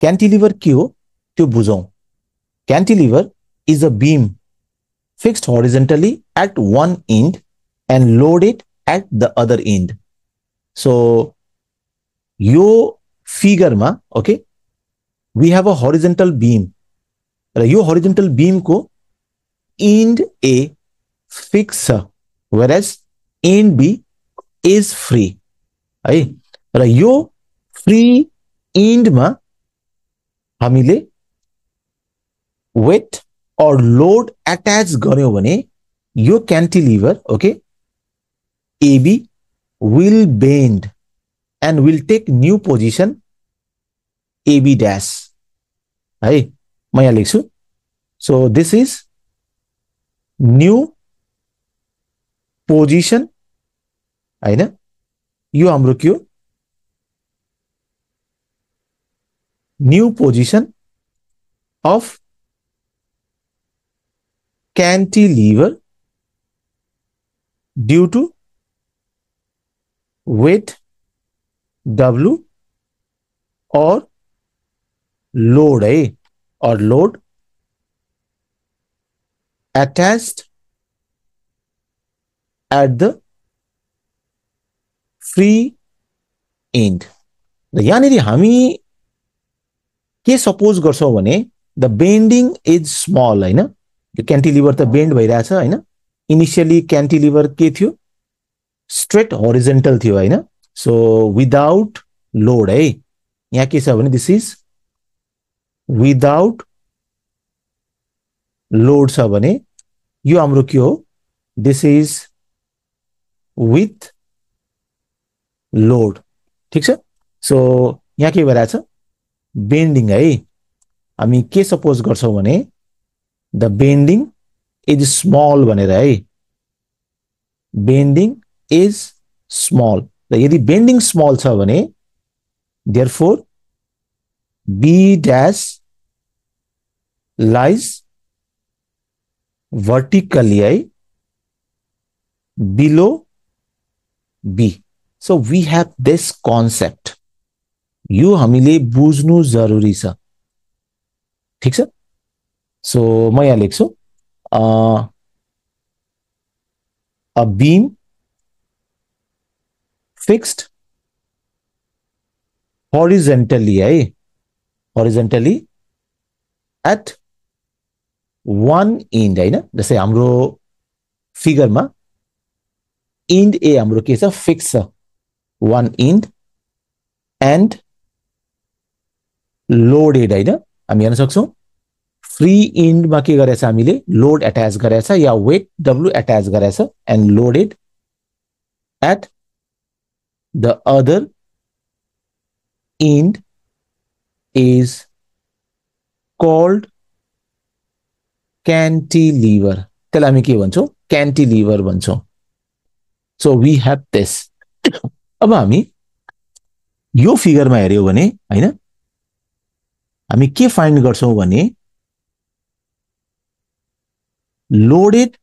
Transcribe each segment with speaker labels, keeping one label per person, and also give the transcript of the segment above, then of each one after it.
Speaker 1: Cantilever के हो त्यो बुझौं। Cantilever is a beam fixed horizontally at one end and loaded at the other end. So, यो फिगरमा okay we have a horizontal beam र यो horizontal beam को end A fix छ whereas end B is free है र यो free end मा हामीले weight or load attach गर्यो भने यो cantilever okay AB will bend and will take new position AB dash है म यहाँ लेख्छु so this is new position हैन यो हाम्रो के हो new position of cantilever due to weight W or load है or load attached at the free end र यहाँनिर हामी के सपोज गर्छौं भने द बेन्डिङ इज स्मल हैन यो क्यान्टिलिभर त बेन्ड भइरहेछ हैन इनिशियली क्यान्टिलिभर के थियो स्ट्रेट होरिजोन्टल थियो हैन सो विदाउट लोड है यहाँ के छ भने दिस इज विदाउट लोड छ भने यो हाम्रो के हो दिस इज विथ लोड ठीक छ सो यहाँ के भइरहेछ बेन्डिङ है हामी के सपोज गर्छौं भने द बेन्डिङ इज स्मल भनेर है बेन्डिङ इज स्मल र यदि बेन्डिङ स्मल छ भने therefore B dash lies vertically below B. So we have this concept. यो हामीले बुझ्नु जरुरी छ ठीक छ सो म यहाँ लेख्छु a beam fixed horizontally horizontally at one end हैन जस्तै हाम्रो फिगरमा end A हाम्रो के छ फिक्स छ one end and loaded हैन हामी हेर्न सक्छौं फ्री एन्ड मा के गरेछ हामीले लोड अट्याच गरेछ या वेट W अट्याच गरेछ and loaded at the other end is called cantilever त्यसलाई हामी के भन्छौं क्यान्टिलिभर भन्छौं सो वी हैव दिस अब हामी यो फिगरमा हेर्यौ भने हैन हामी के फाइन्ड गर्छौं भने लोडेड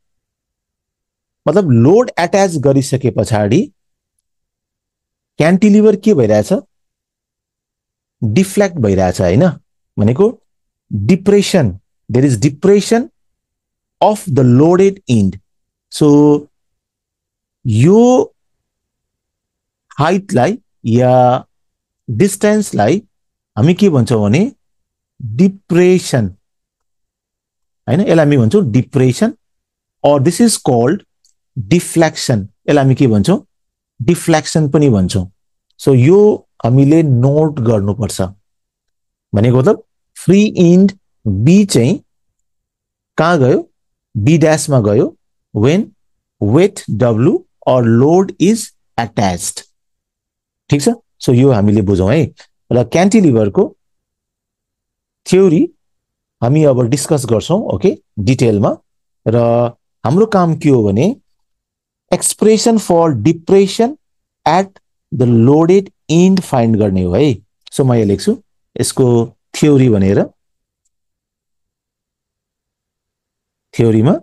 Speaker 1: मतलब लोड अट्याच गरिसके पछाडी क्यान्टिलिभर के भइरहेछ डिफ्लेक्ट भइरहेछ हैन भनेको depression there is depression of the loaded end so यो हाइटलाई या डिस्टेन्सलाई हामी के भन्छौं भने डिप्रेसन हैन यसलाई हामी भन्छौं डिप्रेसन और दिस इज कॉल्ड डिफ्लेक्सन यसलाई हामी के भन्छौं डिफ्लेक्सन पनि भन्छौं सो यो हामीले नोट गर्नुपर्छ भनेको मतलब फ्री एन्ड बी चाहिँ कहाँ गयो बी ड्याश मा गयो व्हेन वेट W और लोड इज अट्याच्ड ठीक छ सो यो हामीले बुझौं है र क्यान्टिलिभरको थ्योरी हामी अब डिस्कस गर्छौं ओके डिटेलमा र हाम्रो काम के हो भने expression for depression at the loaded end find गर्ने हो है सो म यहाँ लेख्छु यसको थ्योरी भनेर थ्योरीमा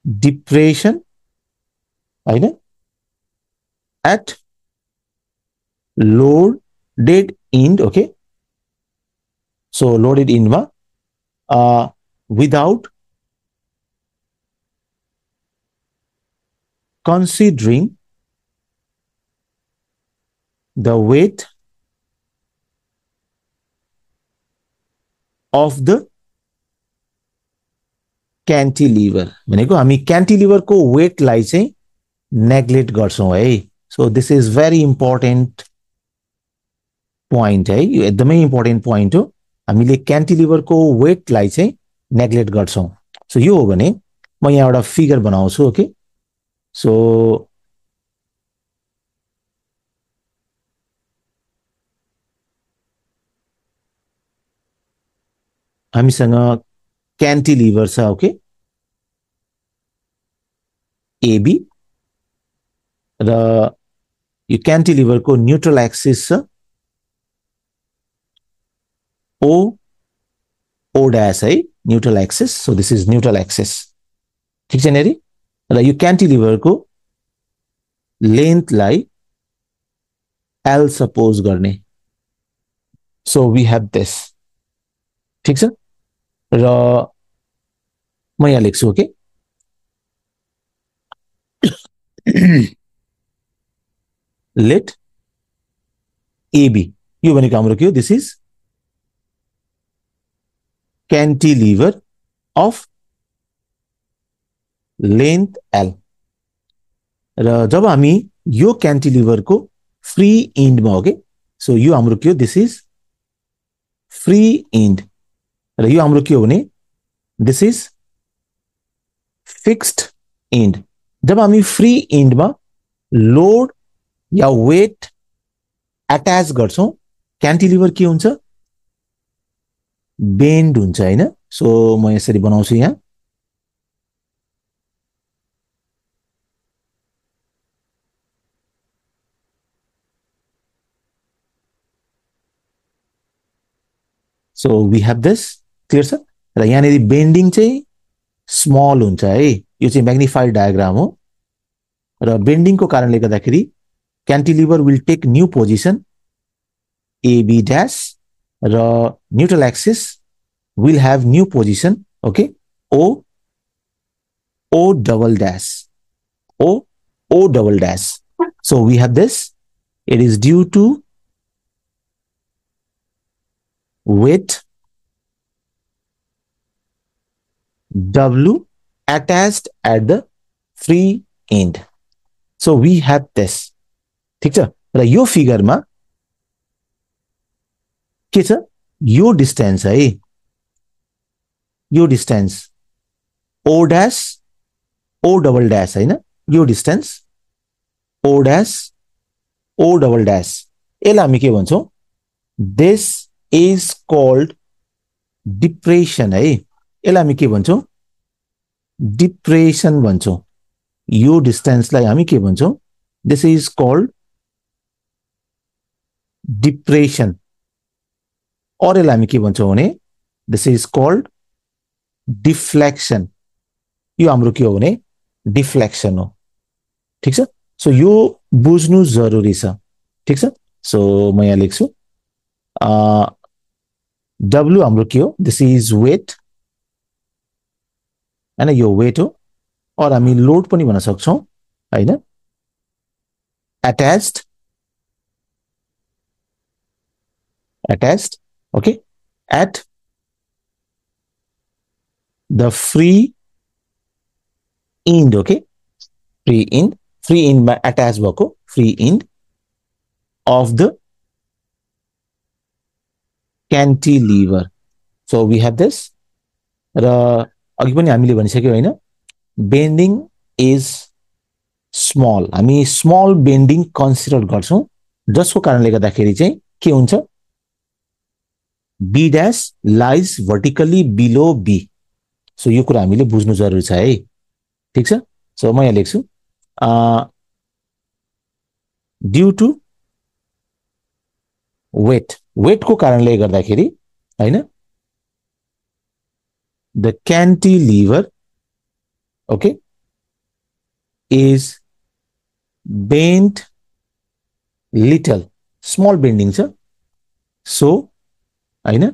Speaker 1: डिप्रेसन हैन at loaded end, okay, so loaded end ma without considering the weight of the cantilever भनेको हामी क्यान्टिलिभर को वेट लाई चाहिँ नेग्लेक्ट गर्छौं है so this is very important point है यो एकदमै इम्पोर्टेन्ट पोइन्ट हो हामीले क्यान्टिलिभर को वेट लाई चाहिँ नेग्लेक्ट गर्छौं सो यो हो भने म यहाँ एउटा फिगर बनाउँछु ओके सो हामीसँग क्यान्टिलिभर छ ओके एबी र यो क्यान्टिलिभर को न्यूट्रल एक्सिस छ ओ ओ डैश है neutral axis so this is neutral axis ठीक छ नि र यो क्यान्टिलिभर को लेन्थ लाई एल सपोज गर्ने सो वी हैव दिस ठीक छ र म यहाँ लेख्छु ओके लेट एबी यो भनेको हाम्रो के हो this is cantilever of length L र जब हामी यो क्यान्टिलिभर को फ्री एन्ड मा हो के सो यो हाम्रो के हो दिस इज फ्री एन्ड र यो हाम्रो के हो भने दिस इज फिक्स्ड एन्ड जब हामी फ्री एन्ड मा लोड या वेट अट्याच गर्छौं क्यान्टिलिभर के हुन्छ बेन्ड हुन्छ हैन सो म यसरी बनाउँछु यहाँ so we have this clear छ र यहाँनेरि बेन्डिङ चाहिँ स्मल हुन्छ है यो चाहिँ म्याग्निफाइड डायग्राम हो र बेन्डिङ को कारणले गर्दाखेरि cantilever will take new position AB dash र neutral axis will have new position okay O double dash O double dash so we have this it is due to weight W attached at the free end so we have this ठीक छ र यो फिगरमा के छ यो distance है यो distance O dash O double dash हैन यो distance O dash O double dash यसलाई हामी के भन्छौं दिस इज कॉल्ड डिप्रेसन है यसलाई हामी के भन्छौं डिप्रेसन भन्छौं यो डिस्टेन्सलाई हामी के भन्छौं दिस इज कॉल्ड डिप्रेसन और यसलाई हामी के भन्छौं भने दिस इज कॉल्ड डिफ्लेक्सन यो हाम्रो के हो भने डिफ्लेक्सन हो ठीक छ सो यो बुझ्नु जरुरी छ ठीक छ सो म यहाँ लेख्छु W हाम्रो के हो दिस इज वेट हैन यो वेट हो और हामी लोड पनि भन्न सक्छौं हैन अट्याच्ड okay at the free end okay free end by attached भएको free end of the cantilever so we have this र अघि पनि हामीले भनिसक्यौ हैन बेन्डिङ इज स्मल हामी स्मल बेन्डिङ कन्सिडर गर्छौं जसको कारणले गर्दाखेरि चाहिँ के हुन्छ B dash lies vertically below B. So यो कुरा हामीले बुझ्नु जरुरी छ है ठीक छ सो म यहाँ लेख्छु ड्यू टु वेट को कारणले गर्दाखेरि हैन the cantilever okay is bent little small bending छ सो हैन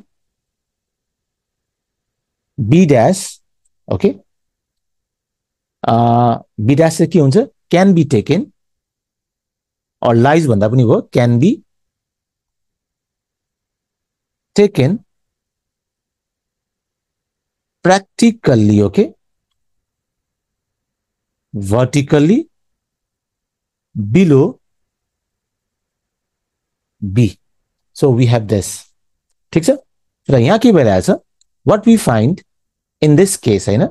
Speaker 1: B dash okay B dash चाहिँ के हुन्छ can be taken or lies भन्दा पनि हो can be taken practically okay vertically below B so we have this ठीक छ र यहाँ के भइरहेछ what we find in this case हैन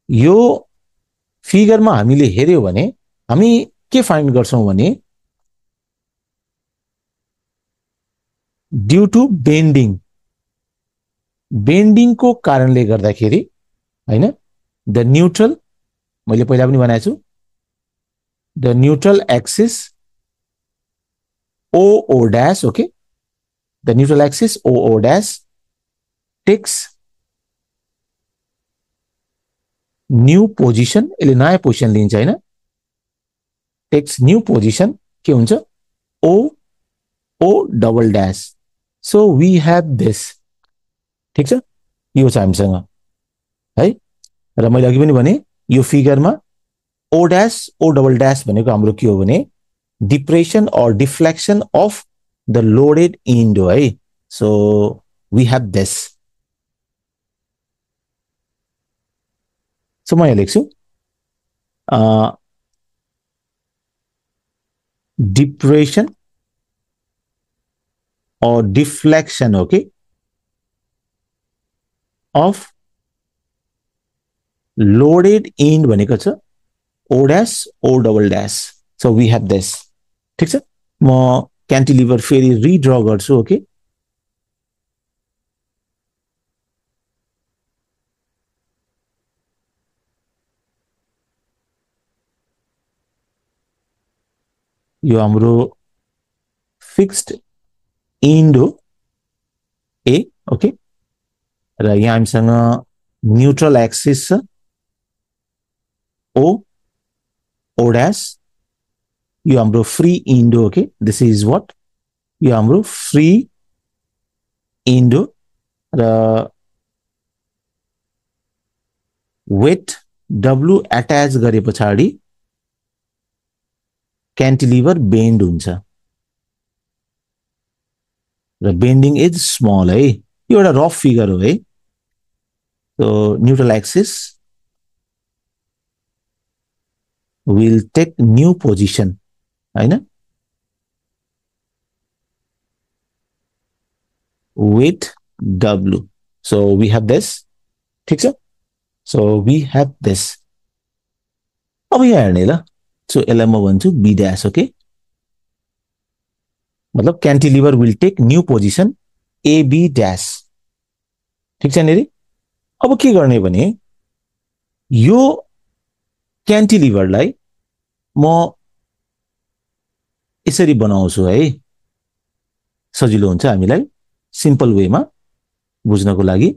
Speaker 1: यो फिगरमा हामीले हेर्यो भने हामी के फाइन्ड गर्छौं भने ड्यू टू बेन्डिङ को कारणले गर्दाखेरि हैन द न्यूट्रल मैले पहिला पनि भनेको छु the neutral axis O dash okay the neutral axis O dash takes new position यसले नयाँ पोजिसन लिन्छ हैन टेक्स न्यू पोजिसन के हुन्छ ओ double dash so we have this ठीक छ यो छ हामीसँग है र मैले अघि पनि भने यो फिगरमा O dash O double dash भनेको हाम्रो के हो भने depression or deflection of the loaded end हो है so we have this so म यहाँ लेख्छु depression or deflection okay of loaded end भनेको छ o dash o double dash so we have this ठीक छ म क्यान्टिलिभर फेरि रिड्र गर्छु ओके यो हाम्रो फिक्स्ड एन्ड हो ए ओके र यहाँ हामीसँग न्यूट्रल एक्सिस छ ओ डैश यो हाम्रो फ्री एन्ड हो ओके दिस इज व्हाट यो हाम्रो फ्री एन्ड हो र वेट डब्लु अट्याच गरे पछाडी क्यान्टिलिभर बेन्ड हुन्छ र बेन्डिङ इज स्मल है यो एउटा रफ फिगर हो है so neutral axis will take new position हैन with W so we have this ठीक छ सो वी हैव दिस अब यहाँ हेर्ने ल सो यसलाई म भन्छु बी ड्याश ओके मतलब cantilever will take new position A B dash ठीक छ नि अब के गर्ने भने यो क्यान्टिलिभरलाई म यसरी बनाउँछु है सजिलो हुन्छ हामीलाई सिम्पल वेमा बुझ्नको लागि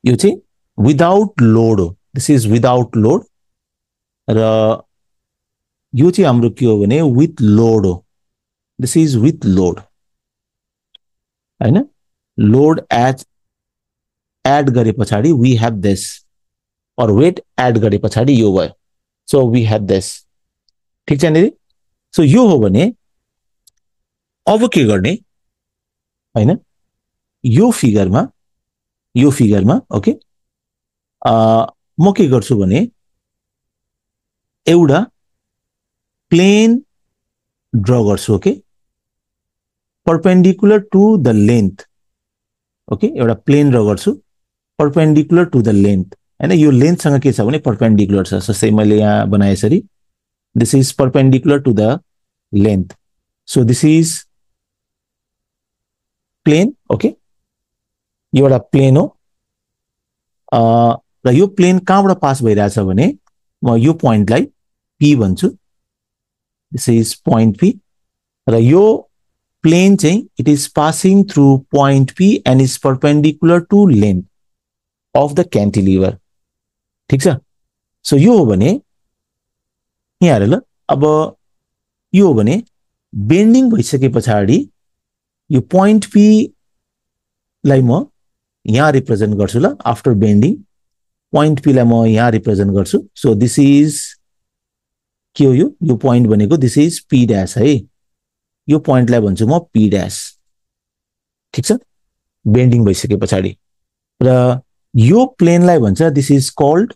Speaker 1: यो चाहिँ without load this is without load र यो चाहिँ हाम्रो के हो भने with load हो this is with load हैन load add गरे पछाडी we have this or weight add गरे पछाडी यो भयो so we have this ठीक छ नि सो यो हो भने अब के गर्ने हैन यो फिगरमा ओके म के गर्छु भने एउटा प्लेन ड्रा गर्छु okay perpendicular to the length okay एउटा प्लेन ड्रा गर्छु परपेंडिकुलर टू द लेंथ हैन यो लेंथ सँग के छ भने परपेंडिकुलर छ जस्तै मैले यहाँ बनाए यसरी this is perpendicular to the length so this is plane okay यो एउटा प्लेन हो र यो प्लेन कहाँबाट पास भइरहेछ भने म यो पोइन्टलाई पी भन्छु दिस इज पोइन्ट पी र यो प्लेन चाहिँ it is passing through point P and is perpendicular to length of the cantilever ठीक छ सो यो हो भने यहाँ हेर ल अब यो हो भने बेन्डिङ भइसके पछाडी यो पोइन्ट पी लाई म यहाँ रिप्रेजेन्ट गर्छु ल आफ्टर बेन्डिङ पोइन्ट पी लाई म यहाँ रिप्रेजेन्ट गर्छु सो दिस इज के हो यो पोइन्ट भनेको दिस इज पी ड्यास है यो पोइन्टलाई भन्छु म पी ड्यास ठीक छ बेन्डिङ भइसके पछाडी र यो प्लेनलाई भन्छ this is called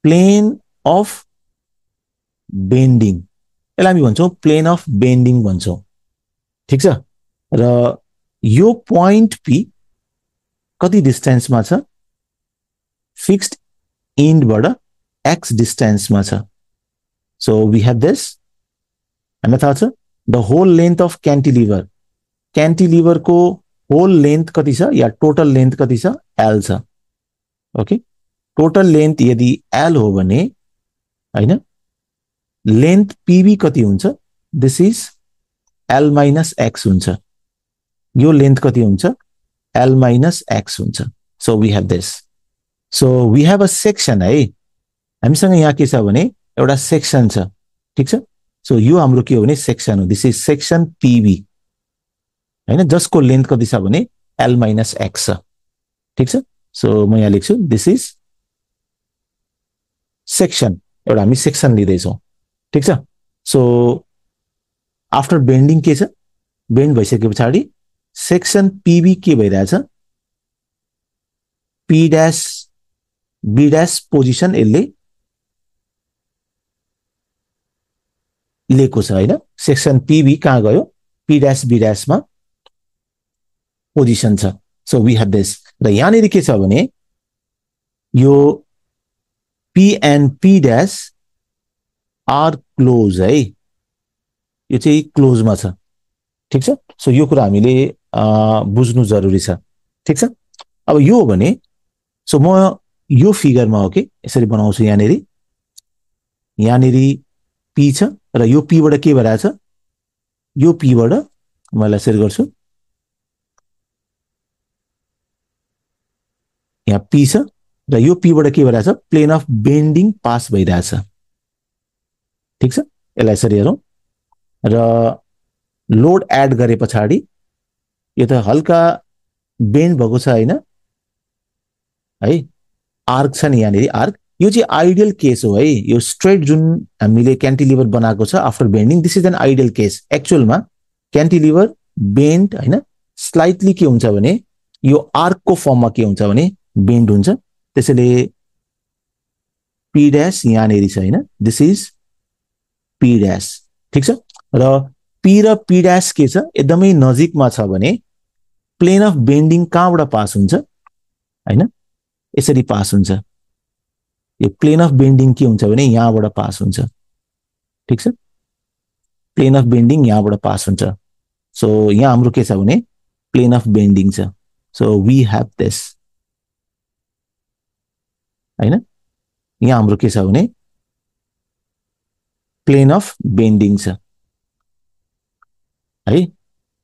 Speaker 1: plane of bending यसलाई हामी भन्छौँ प्लेन अफ बेन्डिङ भन्छौँ ठीक छ र यो पोइन्ट पी कति डिस्टेन्समा छ फिक्स्ड इन्डबाट एक्स डिस्टेन्समा छ सो वी हेभ दिस हामीलाई थाहा छ द होल लेन्थ अफ क्यान्टिलिभरको होल लेन्थ कति छ या टोटल लेन्थ कति छ एल छ ओके टोटल लेन्थ यदि एल हो भने हैन लेन्थ पीबी कति हुन्छ this is L minus X हुन्छ यो लेन्थ कति हुन्छ एल माइनस एक्स हुन्छ so we have this so we have a section है हामीसँग यहाँ के छ भने एउटा सेक्सन छ ठीक छ सो यो हाम्रो के हो भने सेक्सन हो दिस इज सेक्सन पीबी हैन जसको लेन्थ कति छ भने एल माइनस एक्स छ ठीक छ सो म यहाँ लेख्छु दिस इज सेक्सन एउटा हामी सेक्सन लिँदैछौँ ठीक छ सो आफ्टर बेन्डिङ के छ बेन्ड भइसके पछाडि सेक्सन पीबी के भइरहेछ P dash B dash position यसले लिएको छ हैन सेक्सन पीबी कहाँ गयो पी ड्यास बी ड्यासमा पोजिसन छ सो वी हेभ दिस र यहाँनिर के छ भने यो P and P dash are close है यो चाहिँ क्लोजमा छ ठीक छ सो यो कुरा हामीले बुझ्नु जरुरी छ ठीक छ अब यो हो भने सो म यो फिगरमा हो कि यसरी बनाउँछु यहाँनिर पी छ र यो पी बाट के भइरहेछ यो पी बाट मैले शेयर गर्छु यहाँ पी छ र यो पी बाट के भइरहेछ प्लेन अफ बेन्डिङ पास भइरहेछ ठीक छ यसलाई यसरी हेरौँ र लोड एड गरे पछाडि यो त हल्का बेन्ड भएको छ हैन है आर्क छ नि यहाँनिर आर्क यो चाहिँ आइडियल केस हो है यो स्ट्रेट जुन हामीले क्यान्टिलिभर बनाएको छ after bending this is an ideal case एक्चुअलमा क्यान्टिलिभर बेन्ड हैन स्लाइटली के हुन्छ भने यो आर्कको फर्ममा के हुन्छ भने बेन्ड हुन्छ त्यसैले पी ड्यास यहाँनिर छ हैन दिस इज पी ड्यास ठीक छ र पी र पी ड्यास के छ एकदमै नजिकमा छ भने प्लेन अफ बेन्डिङ कहाँबाट पास हुन्छ हैन यसरी पास हुन्छ यो प्लेन अफ बेन्डिङ के हुन्छ भने यहाँबाट पास हुन्छ ठीक छ प्लेन अफ बेन्डिङ यहाँबाट पास हुन्छ सो यहाँ हाम्रो के छ भने प्लेन अफ बेन्डिङ छ सो वी हेभ दिस हैन यहाँ हाम्रो के छ भने प्लेन अफ बेन्डिङ छ है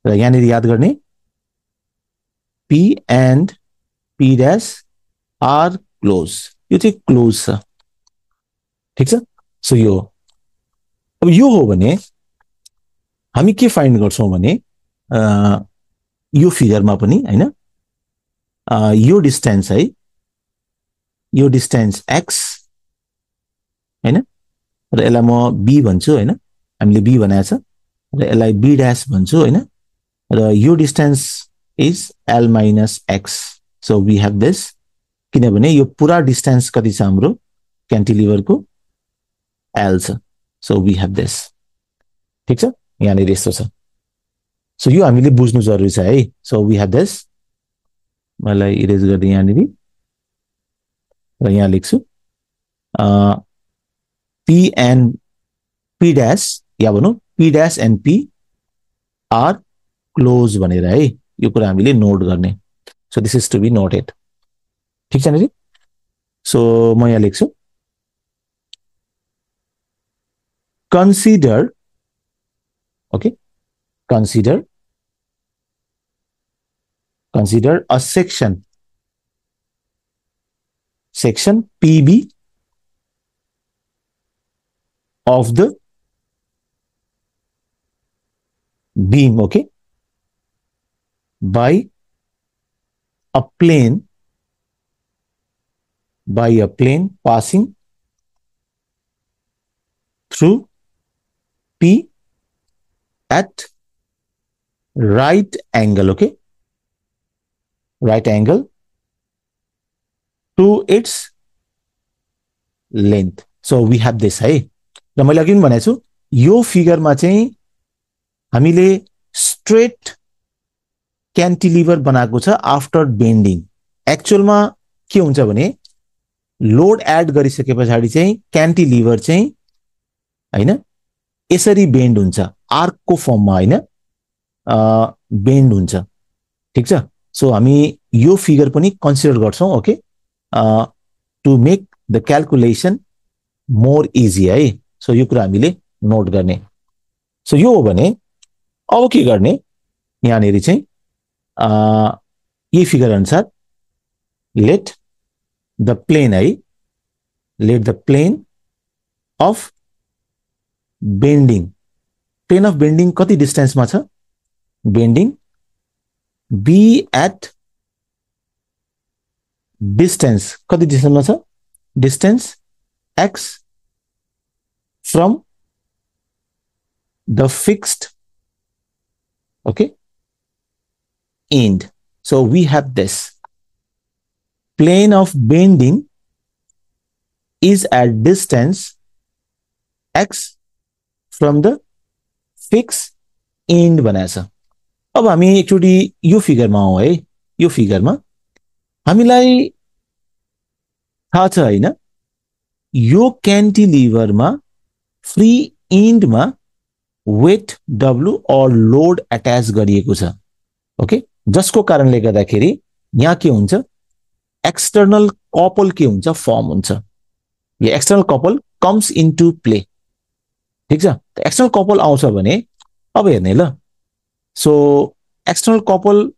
Speaker 1: र यहाँनिर याद गर्ने P and P dash are close यो चाहिँ क्लोज छ ठीक छ सो यो अब यो हो भने हामी के फाइन्ड गर्छौं भने यो फिगरमा पनि हैन यो डिस्टेन्स है यो डिस्टेन्स x हैन र यसलाई म b भन्छु हैन हामीले b भनेको छ र यसलाई b ड्यास भन्छु हैन र यो distance is l minus x so we have this किनभने यो पुरा डिस्टेन्स कति छ हाम्रो क्यान्टिलिभरको l छ सो वी हेभ दिस ठीक छ यहाँनिर यस्तो छ सो यो हामीले बुझ्नु जरुरी छ है सो वी हेभ दिस मलाई इरेज गर्दै यहाँनिर र यहाँ लेख्छु p एन्ड p ड्यास या भनौं p dash and p are close भनेर है यो कुरा हामीले नोट गर्ने so this is to be noted ठीक छ नि सो म यहाँ लेख्छु consider okay consider a section section PB of the beam, okay, by a plane passing through P at right angle, okay, right angle to its length. So we have this है र मैले अघि पनि भनेको छु यो फिगरमा चाहिँ हामीले स्ट्रेट क्यान्टिलिभर बनाएको छ आफ्टर बेन्डिङ. एक्चुअलमा के हुन्छ भने लोड एड गरिसके पछाडि चाहिँ क्यान्टिलिभर चाहिँ हैन यसरी बेन्ड हुन्छ, आर्कको फर्ममा हैन बेन्ड हुन्छ. ठीक छ. सो हामी यो फिगर पनि कन्सिडर गर्छौं, okay, to make the calculation more easy है. सो यो कुरा हामीले नोट गर्ने. सो यो हो भने अब के गर्ने, यहाँनेरि चाहिँ यही फिगर अनुसार लेट द प्लेन है, let the plane of bending, plane of bending कति डिस्टेन्समा छ, बेन्डिङ बी एट डिस्टेन्स कति डिस्टेन्समा छ, distance x from the fixed, okay, end. So we have this plane of bending is at distance x from the fixed end भनेको छ. अब हामी एकचोटी यो फिगरमा आउँ है. यो फिगरमा हामीलाई थाहा छ हैन, यो क्यान्टिलिभरमा फ्री एन्डमा वेट डब्लु और लोड अट्याच गरिएको छ, ओके, जसको कारणले गर्दाखेरि यहाँ के हुन्छ, एक्सटर्नल कपल के हुन्छ, फर्म हुन्छ. यो external couple comes into play. ठीक छ. एक्सटर्नल कपल आउँछ भने अब हेर्ने ल. सो एक्सटर्नल कपल,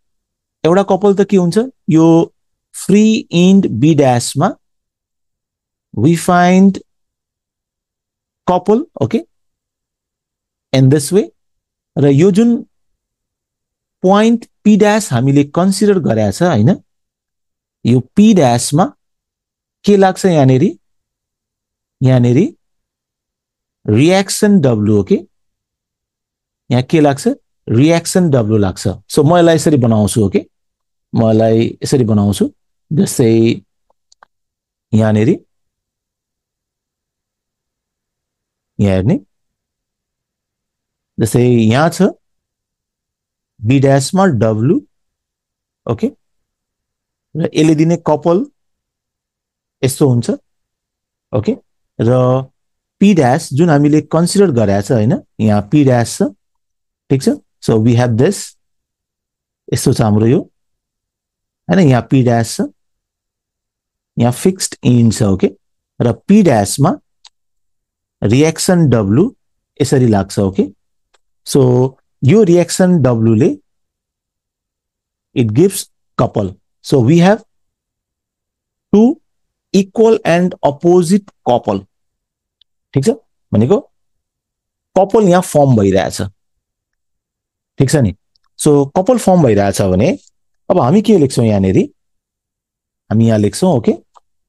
Speaker 1: एउटा कपल त के हुन्छ, यो फ्री एन्ड बी ड्याशमा we find couple, okay, in this way. र यो जुन पोइन्ट पी ड्याश हामीले कन्सिडर गरेका छ हैन, यो पी ड्याशमा के लाग्छ, यहाँनेरि यहाँनेरि रिएक्सन डब्लु, ओके, यहाँ के लाग्छ, रिएक्सन डब्लु लाग्छ. सो म यसलाई यसरी बनाउँछु, ओके, म यसलाई यसरी बनाउँछु. जस्तै यहाँनेरि यहाँ हेर्ने, जस्तै यहाँ छ बी ड्याशमा डब्लु, ओके, र यसले दिने कपल यस्तो हुन्छ, ओके, र पी ड्याश जुन हामीले कन्सिडर गरेका छ हैन, यहाँ पी ड्याश छ. ठीक छ. सो वी हेभ दिस, यस्तो छ हाम्रो यो हैन, यहाँ पी ड्याश छ, यहाँ फिक्स्ड एन्ड छ, ओके, र पी ड्याशमा रिएक्सन डब्लु यसरी लाग्छ, okay. So your reaction W ले it gives couple. So we have two equal and opposite couple. ठीक छ. भनेको कपल यहाँ फर्म भइरहेछ. ठीक छ नि. सो कपल फर्म भइरहेछ भने अब हामी के लेख्छौं, यहाँनेरि हामी यहाँ लेख्छौं, okay,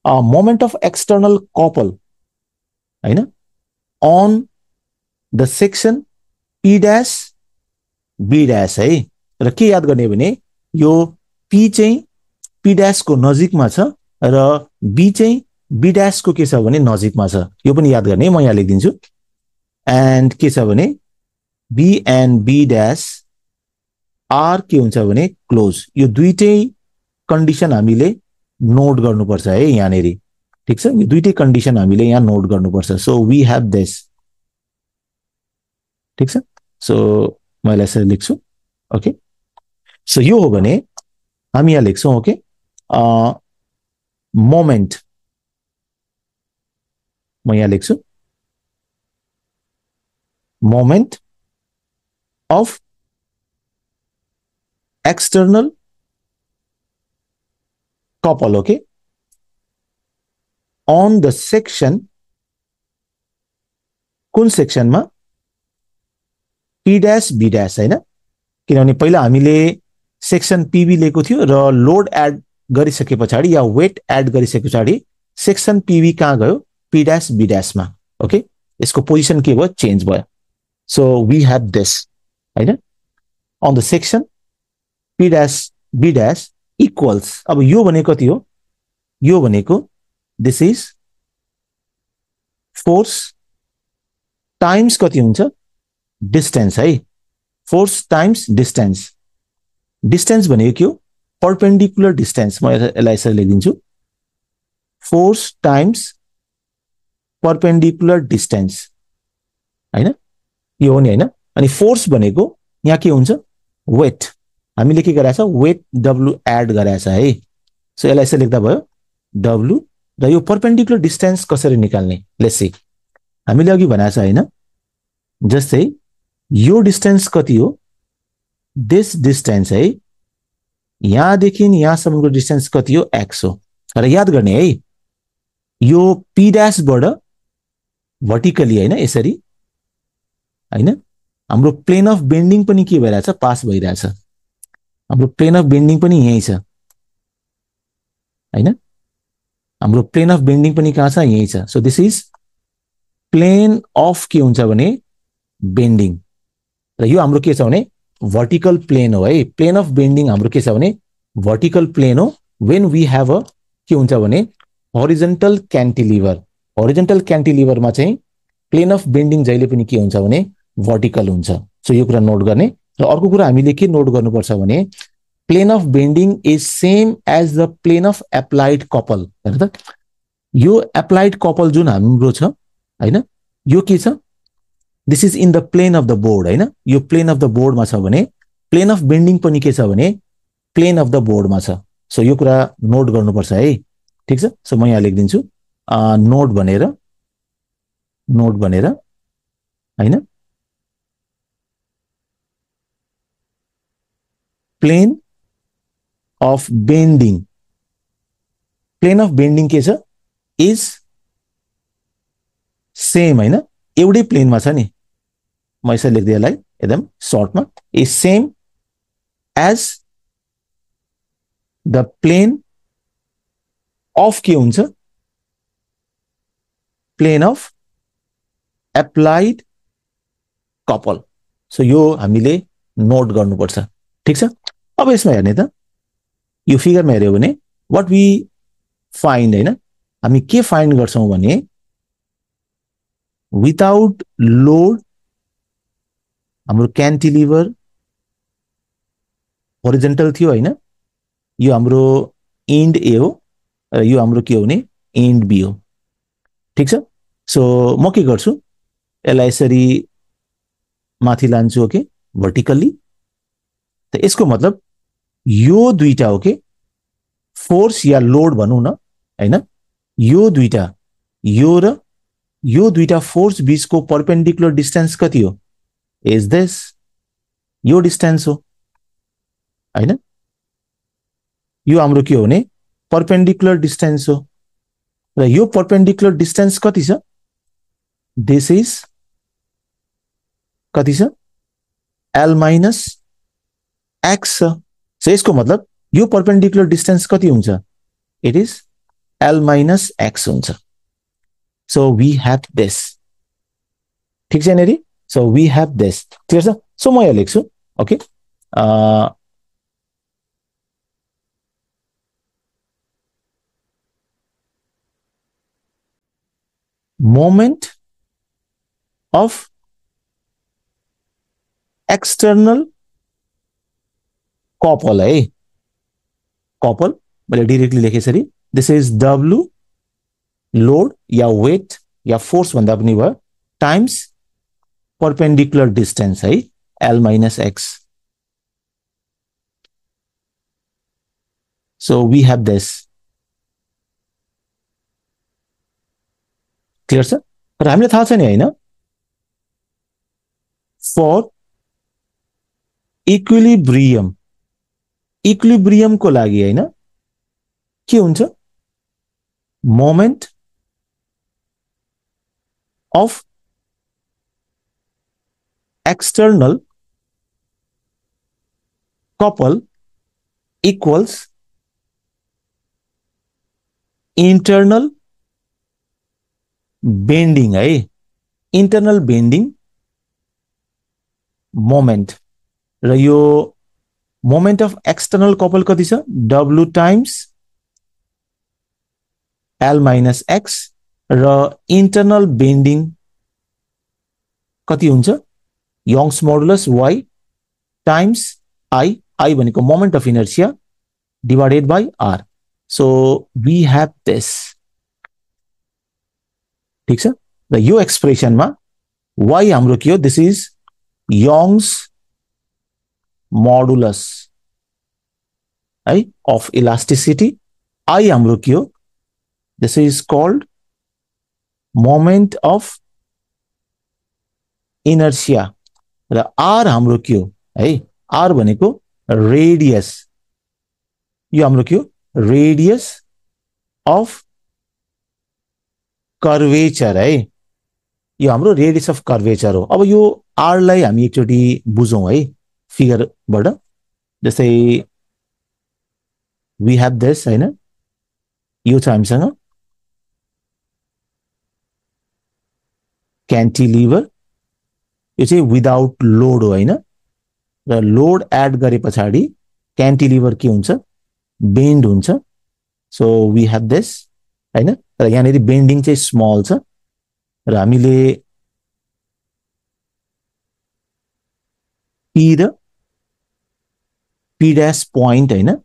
Speaker 1: moment of external couple हैन on the section P dash B dash है. र के याद गर्ने भने यो P चाहिँ P dash को नजिकमा छ र B चाहिँ B dash को के छ भने नजिकमा छ. यो पनि याद गर्ने, म यहाँ लेखिदिन्छु. एन्ड के छ भने B and B dash are के हुन्छ भने क्लोज. यो दुईटै कन्डिसन हामीले नोट गर्नुपर्छ है यहाँनेरि. ठीक छ. यो दुईटै कन्डिसन हामीले यहाँ नोट गर्नुपर्छ. So we have this. ठीक छ. सो मैले यसरी लेख्छु, ओके. सो यो हो भने हामी यहाँ लेख्छौं, ओके, मोमेन्ट, म यहाँ लेख्छु moment of external couple, okay, on the section कुन सेक्सनमा p dash b dash हैन किनभने पहिला हामीले सेक्सन pb लिएको थियो र लोड एड गरिसके पछाडी या वेट एड गरिसके पछाडी सेक्सन pb कहाँ गयो p dash b dash मा ओके यसको पोजिसन के भयो चेन्ज भयो सो वी हैव दिस हैन on the section p dash b dash equals अब यो भनेको कति हो यो भनेको this is force times कति हुन्छ distance है force times distance distance भनेको के हो perpendicular distance म यसलाई यसरी लेखिदिन्छु force times perpendicular distance हैन यो हो नि हैन अनि force भनेको यहाँ के हुन्छ weight हामीले के गराछ weight w एड गराछ है सो यसलाई यसरी लेख्दा भयो w र यो perpendicular distance कसरी निकाल्ने लेट्स सी हामीले अघि भनेछ हैन जस्तै यो डिस्टेन्स कति हो दिस डिस्टेन्स है यहाँ देखि यहाँसम्मको डिस्टेन्स कति हो x हो र याद गर्ने है यो p dash बाट भर्टिकली हैन यसरी हैन हाम्रो प्लेन अफ बेन्डिङ पनि के भइराछ पास भइराछ हाम्रो प्लेन अफ बेन्डिङ पनि यही छ हैन हाम्रो प्लेन अफ बेन्डिङ पनि कहाँ छ यही छ so this is plane of के हुन्छ भने बेन्डिङ र यो हाम्रो के छ भने वर्टिकल प्लेन हो है प्लेन अफ बेन्डिङ हाम्रो के छ भने वर्टिकल प्लेन हो व्हेन वी हैव अ के हुन्छ भने होरिजोन्टल क्यान्टिलिभर मा चाहिँ प्लेन अफ बेन्डिङ जहिले पनि के हुन्छ भने वर्टिकल हुन्छ सो यो कुरा नोट गर्ने र अर्को कुरा हामीले के नोट गर्नुपर्छ भने plane of bending is same as the plane of applied couple हैन त यो एप्लाइड कपल जुन हाम्रो छ हैन यो के छ this is in the plane of the board हैन यो प्लेन अफ द बोर्ड मा छ भने प्लेन अफ बेन्डिङ पनि के छ भने प्लेन अफ द बोर्ड मा छ सो यो कुरा नोट गर्नुपर्छ है ठीक छ सो म यहाँ लेखिदिन्छु नोट भनेर हैन प्लेन अफ बेन्डिङ के छ इज सेम हैन एउटै प्लेनमा छ नि म यसरी लेख्दै यसलाई एकदम सर्टमा is same as the plane of के हुन्छ plane of applied couple so यो हामीले नोट गर्नुपर्छ ठीक छ अब यसमा हेर्ने त यो फिगरमा हेर्यो भने व्हाट वी फाइन्ड हैन हामी के फाइन्ड गर्छौं भने विदाउट लोड हाम्रो क्यान्टिलिभर होरिजोन्टल थियो हैन यो हाम्रो एन्ड ए हो र यो हाम्रो के हो भने एन्ड बी हो ठीक छ सो म के गर्छु यसलाई यसरी माथि लान्छु ओके भर्टिकली त यसको मतलब यो दुईटा हो के फोर्स या लोड भनौं न हैन यो दुईटा फोर्स बीचको परपेन्डिकुलर डिस्टेन्स कति हो इज दिस यो डिस्टेन्स हो हैन यो हाम्रो के हो भने परपेन्डिकुलर डिस्टेन्स हो र यो परपेन्डिकुलर डिस्टेन्स कति छ दिस इज कति छ l minus x सो यसको मतलब यो परपेन्डिकुलर डिस्टेन्स कति हुन्छ it is l minus x हुन्छ सो वी हैव दिस ठीक छ नि so we have this clear छ सो म यहाँ लेख्छु okay moment of external couple है couple मैले डाइरेक्टली लेखे यसरी दिस इज w लोड या वेट या फोर्स भन्दा पनि भयो टाइम्स परपेन्डिकुलर डिस्टेन्स है l minus x so we have this clear छ र हामीले थाहा छ नि हैन फर इक्विलिब्रियम को लागि हैन के हुन्छ moment of external couple equals internal bending है internal bending moment र यो moment of external couple कति छ w times l minus x र internal bending कति हुन्छ Young's modulus y times I भनेको moment of inertia divided by r. So we have this. ठीक छ र यो एक्सप्रेसन मा y हाम्रो के हो दिस इज Young's modulus है of elasticity. I हाम्रो के हो this is called moment of inertia र r हाम्रो के हो है r भनेको रेडियस यो हाम्रो के हो रेडियस अफ कर्वेचर है यो हाम्रो रेडियस अफ कर्वेचर हो अब यो r लाई हामी एकचोटी बुझौं है फिगरबाट जस्तै we have this हैन यो छ हामीसँग क्यान्टिलिभर यो चाहिँ विदाउट लोड हो हैन र लोड एड गरे पछाडी क्यान्टिलिभर के हुन्छ बेन्ड हुन्छ सो वी हैव दिस हैन र यहाँनेरि बेन्डिङ चाहिँ स्मल छ र हामीले p र p डैश पॉइंट हैन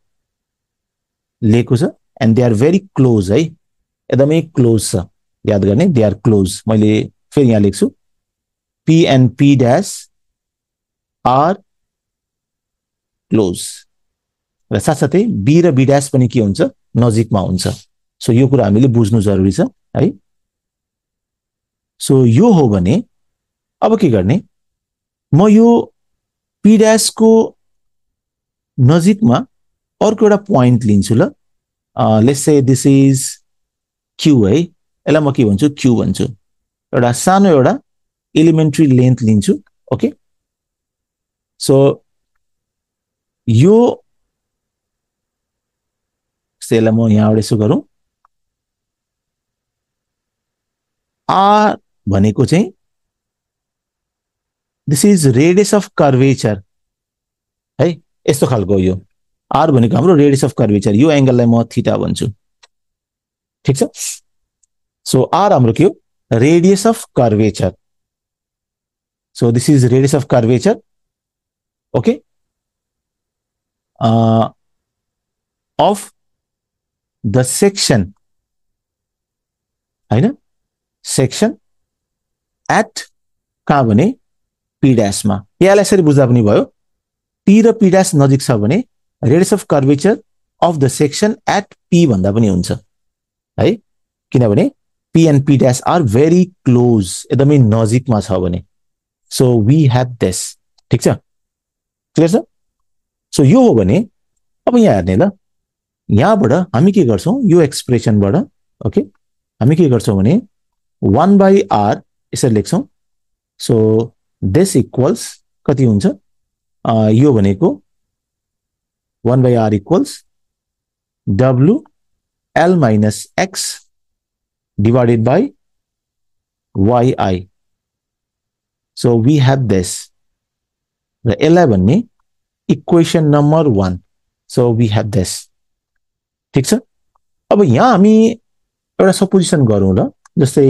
Speaker 1: लेको छ and they are very close है एकदमै क्लोज छ याद गर्ने दे आर क्लोज मैले फेरि यहाँ लेख्छु p and p dash are close र साथसाथै b र b dash पनि के हुन्छ नजिकमा हुन्छ सो यो कुरा हामीले बुझ्नु जरुरी छ है सो यो हो भने अब के गर्ने म यो p dash को नजिकमा अर्को एउटा प्वाइन्ट लिन्छु ल let's say this is q है यसलाई म के भन्छु q भन्छु एउटा सानो एउटा एलिमेन्ट्री लेन्थ लिन्छु ओके सो यो सेला म यहाँबाट यसो गरौँ r भनेको चाहिँ this is radius of curvature है यस्तो खालको यो r भनेको हाम्रो रेडियस अफ कर्वेचर यो एंगललाई म थीटा भन्छु ठीक छ सो r हाम्रो के हो radius of curvature so this is radius of curvature okay of the section हैन section at कहाँ भने p dash मा यसलाई यसरी बुझ्दा पनि भयो p र p dash नजिक छ भने radius of curvature of the section at p भन्दा पनि हुन्छ है किनभने p and p dash are very close एकदमै नजिकमा छ भने so we have this ठीक छ क्लियर छ सो यो हो भने अब यहाँ हेर्ने ल यहाँबाट हामी के गर्छौं यो एक्सप्रेसनबाट ओके हामी के गर्छौं भने 1/r यसरी लेख्छौं सो दिस इक्वल्स कति हुन्छ यो भनेको 1/r equals w l minus x divided by yi so we have this the 11 equation number 1 so we have this ठीक छ अब यहाँ हामी एउटा सपोजिसन गरौँ ल जस्तै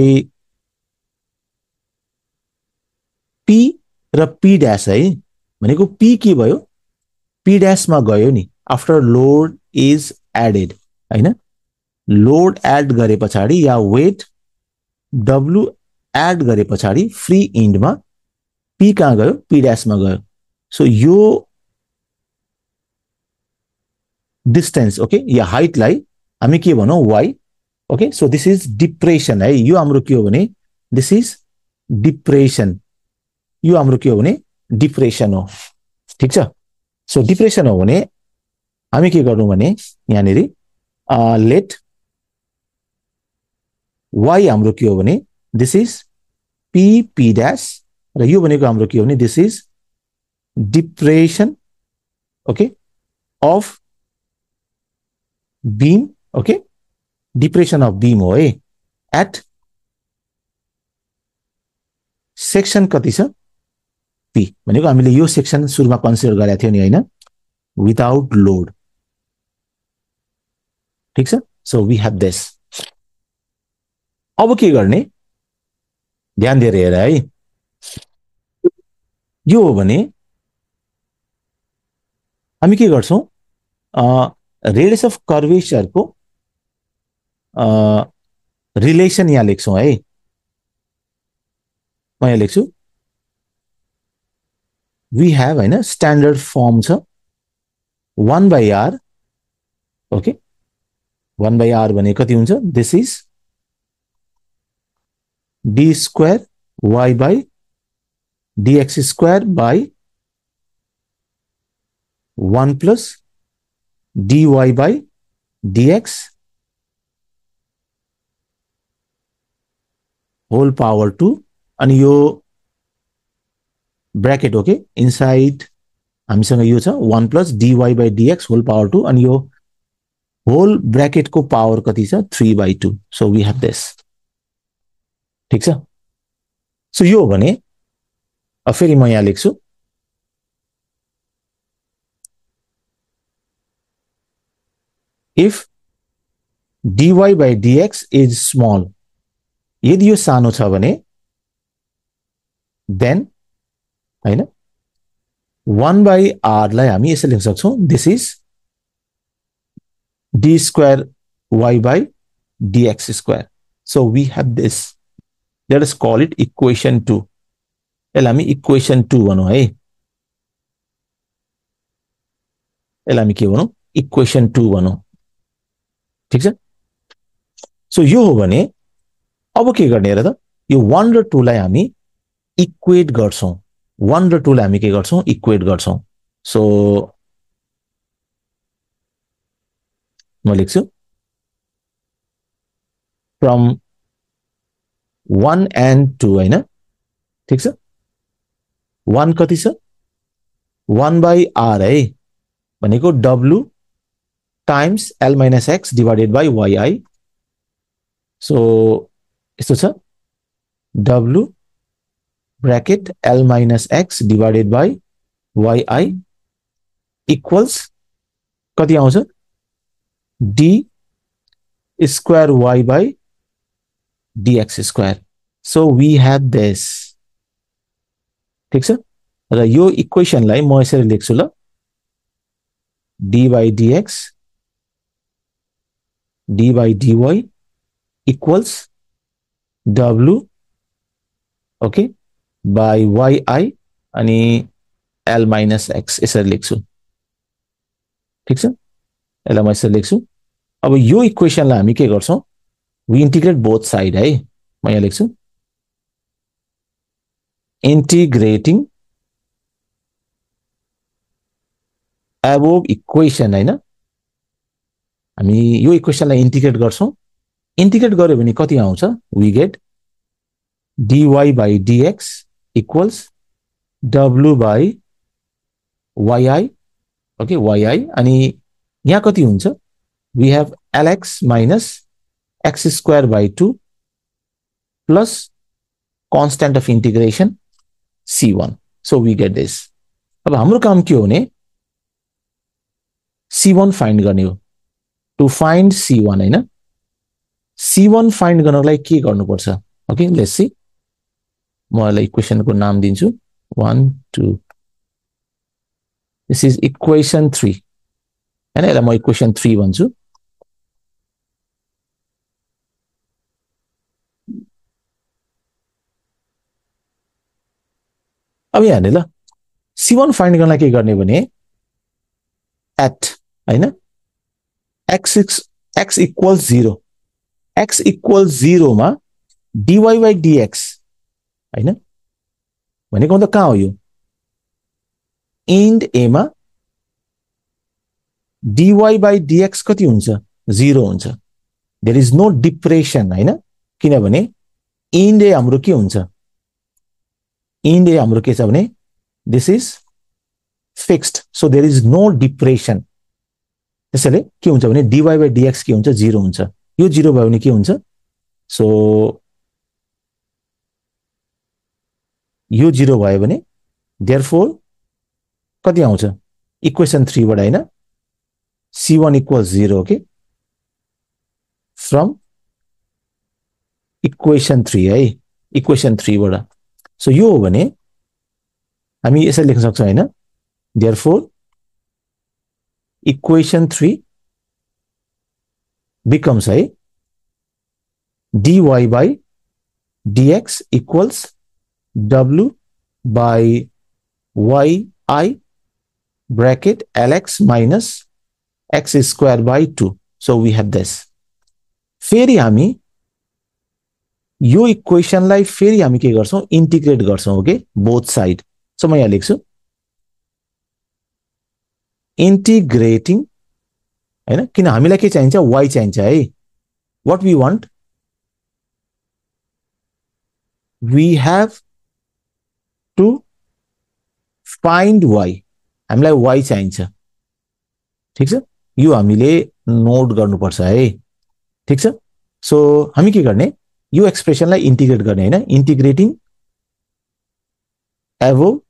Speaker 1: p र p dash है भनेको p के भयो p dash मा गयो नि आफ्टर लोड इज एडेड हैन लोड एड गरे पछाडी या वेट w एड गरे पछाडी फ्री एन्ड मा p कहाँ गयो p dash मा गयो सो यो डिस्टेंस ओके या हाइट लाई हामी के भनौं y okay so this is depression है यो हाम्रो के हो भने दिस इज डिप्रेसन यो हाम्रो के हो भने डिप्रेसन हो ठीक छ सो डिप्रेसन हो भने हामी के गर्नु भने यहाँनेरि लेट y हाम्रो के हो भने दिस इज p dash र यो भनेको हाम्रो के हो भने this is depression okay of beam okay depression of beam हो है एट सेक्सन कति छ p भनेको हामीले यो सेक्सन सुरुमा कन्सिडर गरेका थियौ नि हैन विदाउट लोड ठीक छ सो वी हैव दिस अब के गर्ने ध्यान दिएर हेर है यो हो भने हामी के गर्छौं रेडियस अफ कर्वेचर को रिलेसन यहाँ लेख्छौं है म यहाँ लेख्छु वी हैव हैन स्ट्यान्डर्ड फर्म छ 1/r ओके 1/r भने कति हुन्छ this is d square y by dx square by 1 plus dy by dx whole power 2 अनि यो ब्रैकेट ओके इनसाइड हामीसँग यो छ 1 plus dy by dx whole power 2 अनि यो होल ब्रैकेट को पावर कति छ 3/2 सो वी हैव दिस ठीक छ सो यो भने फेरि म यहाँ लेख्छु if dy by dx is small यदि यो सानो छ भने देन हैन 1/r लाई हामी यसरी लेख्न सक्छौं this is d square y by dx square so we have this let us call it equation 2 यसलाई हामी इक्वेसन 2 भनौं है यसलाई हामी के भनौं इक्वेसन 2 भनौं ठीक छ सो यो हो भने अब के गर्ने र त यो 1 र 2 लाई हामी इक्वेट गर्छौं 1 र 2 लाई हामी के गर्छौं इक्वेट गर्छौं सो म लेख्छु फ्रम 1 and 2 हैन ठीक छ 1 कति छ 1/r है भनेको w times l minus x divided by yi so यस्तो छ w bracket l minus x divided by yi equals कति आउँछ d square y by dx square so we have this ठीक छ र यो इक्वेशनलाई म यसरी लेख्छु ल d by dx d by dy equals w okay by yi अनि l minus x यसरी लेख्छु ठीक छ यसलाई म यसरी लेख्छु अब यो इक्वेशनलाई हामी के गर्छौं we integrate both side है म यहाँ लेख्छु integrating above equation हैन हामी यो इक्वेशनलाई इंटीग्रेट गर्छौं इंटीग्रेट गर्यो भने कति आउँछ we get dy by dx equals w by yi okay yi अनि यहाँ कति हुन्छ we have lx minus x square by 2 plus constant of integration c1 so we get this अब हाम्रो काम के हो भने c1 फाइन्ड गर्ने हो टु फाइन्ड c1 हैन c1 फाइन्ड गर्नलाई के गर्नुपर्छ ओके लेट्स सी म यसलाई इक्वेशनको नाम दिन्छु 1 2 दिस इज इक्वेशन 3 हैन यसलाई म इक्वेशन 3 भन्छु अब यहाँ हेर्नु ल c1 फाइन्ड गर्नलाई के गर्ने भने एट हैन x equals 0 x equals 0 मा dy by dx हैन भनेको त कहाँ हो यो इन्ड a मा dy by dx कति हुन्छ 0 हुन्छ देयर इज नो डिप्रेसन हैन किनभने इन्ड a हाम्रो के हुन्छ इन्ड हाम्रो के छ भने this is fixed, so there is no depression. त्यसैले के हुन्छ भने dy by dx के हुन्छ 0 हुन्छ। यो 0 भयो भने के हुन्छ, सो यो 0 भयो भने देयरफोर कति आउँछ इक्वेसन 3 बाट हैन, c1 equals 0 okay from equation 3 है, इक्वेसन 3 बाट। सो यो हो भने हामी यसरी लेख्न सक्छौं हैन, देयरफोर इक्वेसन 3 becomes है dy by dx equals w by yi bracket lx minus x square by 2. So we have this. फेरि हामी यो इक्वेसनलाई फेरि हामी के गर्छौं इन्टिग्रेट गर्छौं ओके बोथ साइड। सो म यहाँ लेख्छु इन्टिग्रेटिङ हैन, किन हामीलाई के चाहिन्छ y चाहिन्छ है, what we want, we have to find y, हामीलाई y चाहिन्छ। ठीक छ, यो हामीले नोट गर्नुपर्छ है। ठीक छ, सो हामी के गर्ने यो एक्सप्रेसनलाई इन्टिग्रेट गर्ने हैन, इन्टिग्रेटिङ एबोभ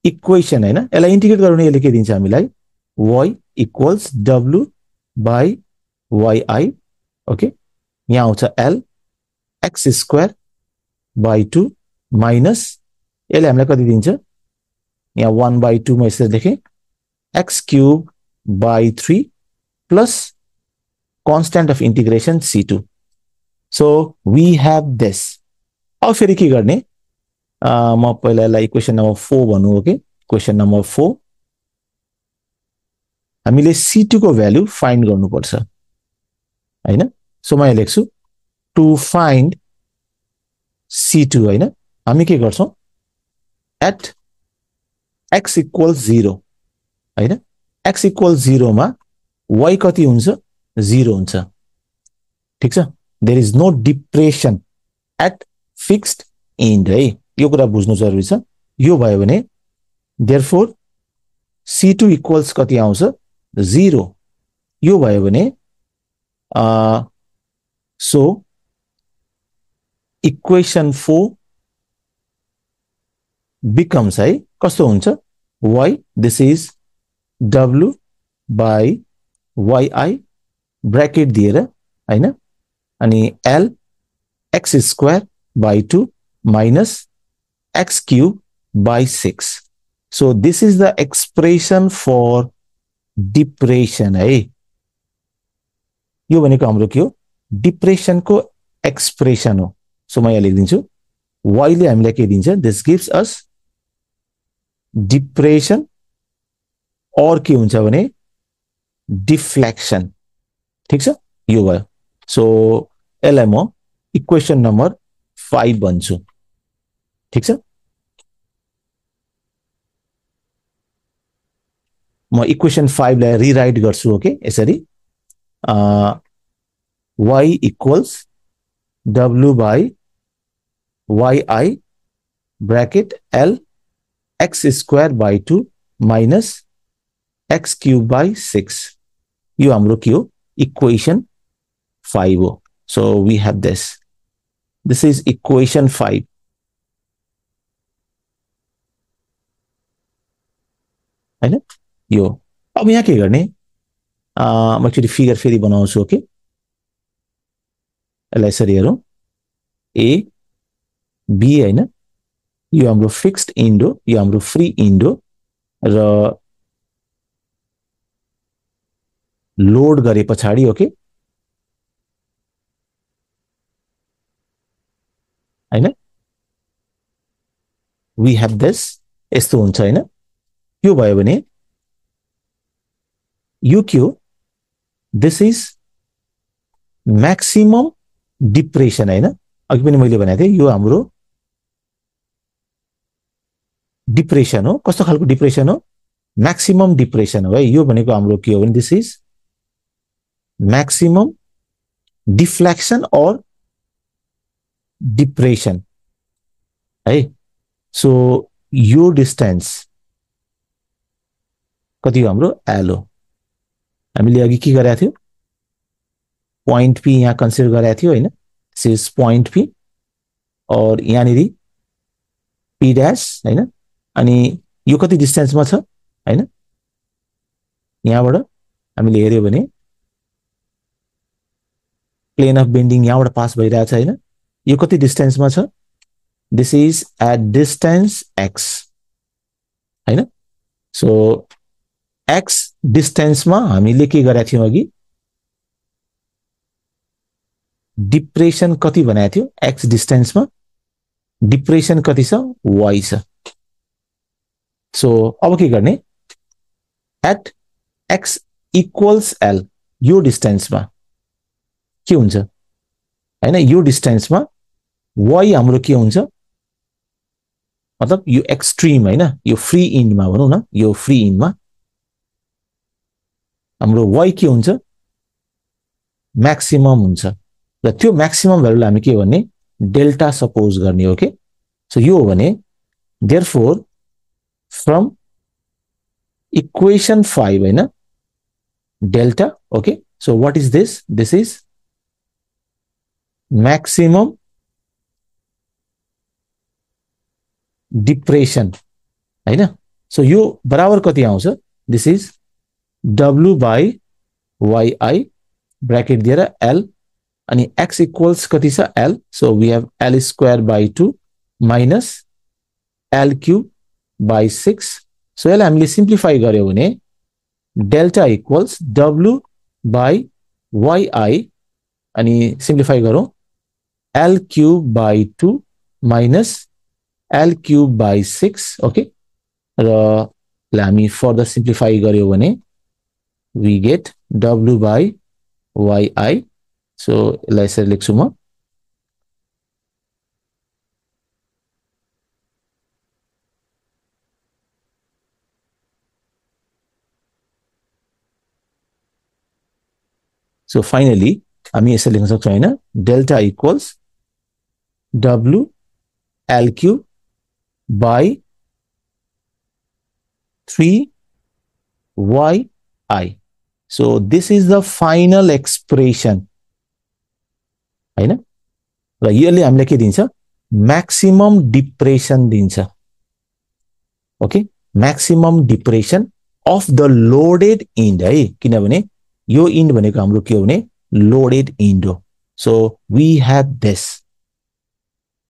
Speaker 1: इक्वेसन हैन, यसलाई इन्टिग्रेट गर्ने यसले के दिन्छ हामीलाई y equals w by yi okay, यहाँ आउँछ l x square by 2 minus यसले हामीलाई कति दिन्छ, यहाँ 1 by 2 मा यसरी लेखेँ x cube by 3 plus constant of integration c2. So we have this. अब फेरि के गर्ने, म पहिला यसलाई इक्वेसन नम्बर 4 भन्नु ओके, क्वेसन नम्बर 4 हामीले c2 को भ्यालु फाइन्ड गर्नुपर्छ हैन। सो म यहाँ लेख्छु टु फाइन्ड c2 हैन, हामी के गर्छौं एट x इक्वल्स 0 हैन, x इक्वल्स 0 मा y कति हुन्छ 0 हुन्छ। ठीक छ, there is no depression at fixed end है, यो कुरा बुझ्नु जरुरी छ। यो भयो भने देयरफोर c2 इक्वल्स कति आउँछ 0, यो भयो भने सो इक्वेसन 4 बिकम्स है कस्तो हुन्छ y, this is w by yi bracket दिएर हैन, अनि l x square by 2 minus x cube by 6. So this is the expression for depression है। यो भनेको हाम्रो के हो डिप्रेसन को एक्सप्रेसन हो। सो म यहाँ लेखिदिन्छु y ले हामीलाई के दिन्छ, दिस गिव्स अस डिप्रेसन और के हुन्छ भने डिफ्लेक्सन। ठीक छ, यो भयो। सो यसलाई म इक्वेसन नम्बर 5 भन्छु। ठीक छ, म इक्वेसन 5 लाई रिराइट गर्छु ओके यसरी y equals w by yi bracket l x square by 2 minus x cube by 6, यो हाम्रो के हो इक्वेसन 5 हो। So we have this is equation 5 हैन। यो अब यहाँ के गर्ने, म एकचोटि फिगर फेरि बनाउँछु ओके, यसलाई यसरी हेरौँ ए बी हैन, यो हाम्रो फिक्स्ड एन्ड हो, यो हाम्रो फ्री एन्ड हो र लोड गरे पछाडि ओके हैन, वी हैव दिस, यस्तो हुन्छ हैन। यो भयो भने यो के हो, दिस इज म्याक्सिमम डिप्रेसन हैन, अघि पनि मैले भनेको थिएँ यो हाम्रो डिप्रेसन हो। कस्तो खालको डिप्रेसन हो, म्याक्सिमम डिप्रेसन हो है। यो भनेको हाम्रो के हो भने दिस इज मैक्सिमम डिफ्लेक्शन और डिप्रेशन है। सो यो डिस्टेन्स कति हो हाम्रो एल हो हामीले अघि के गरेका थियौ पॉइंट पी यहाँ कन्सिडर गरेका थियो हैन दिस इज पॉइंट पी और यहाँनिर पी डैश हैन अनि यो कति डिस्टेन्समा छ हैन यहाँबाट हामीले हेर्यो भने प्लेन अफ बेन्डिङ यहाँबाट पास भइरहेछ हैन यो कति डिस्टेन्समा छ this is at distance x हैन सो x डिस्टेन्समा हामीले के गरेका थियौ अघि डिप्रेसन कति बनाएको थियो x डिस्टेन्समा डिप्रेसन कति छ y छ सो अब के गर्ने एट x इक्वल्स l यो डिस्टेन्समा के हुन्छ हैन यो डिस्टेन्समा y हाम्रो के हुन्छ मतलब यो एक्सट्रीम हैन यो फ्री इन्डमा भनौं न यो फ्री इन्डमा हाम्रो y के हुन्छ म्याक्सिमम हुन्छ र त्यो म्याक्सिमम भ्यालुलाई हामी के भन्ने डेल्टा सपोज गर्ने हो के सो यो हो भने देयरफोर फ्रम इक्वेशन 5 हैन delta okay so what is this this is maximum depression हैन सो यो बराबर कति आउँछ this is w by yi bracket दिएर l अनि x इक्वल्स कति छ l so we have l square by 2 minus l cube by 6 so यसलाई हामीले सिम्प्लिफाई गर्यो भने delta equals w by yi अनि सिम्प्लिफाई गरौँ l cube by 2 minus l cube by 6 okay र हामी फर्दर सिम्प्लिफाई गर्यो भने we get w by yi so यसलाई यसरी लेख्छु म so finally हामी यसरी लेख्न सक्छौं हैन delta equals w l cube by 3 yi so this is the final expression हैन र यसले हामीलाई के दिन्छ म्याक्सिमम डिप्रेसन दिन्छ okay maximum depression of the loaded end है किनभने यो इन्ड भनेको हाम्रो के हो भने लोडेड इन्ड हो सो वी हैव दिस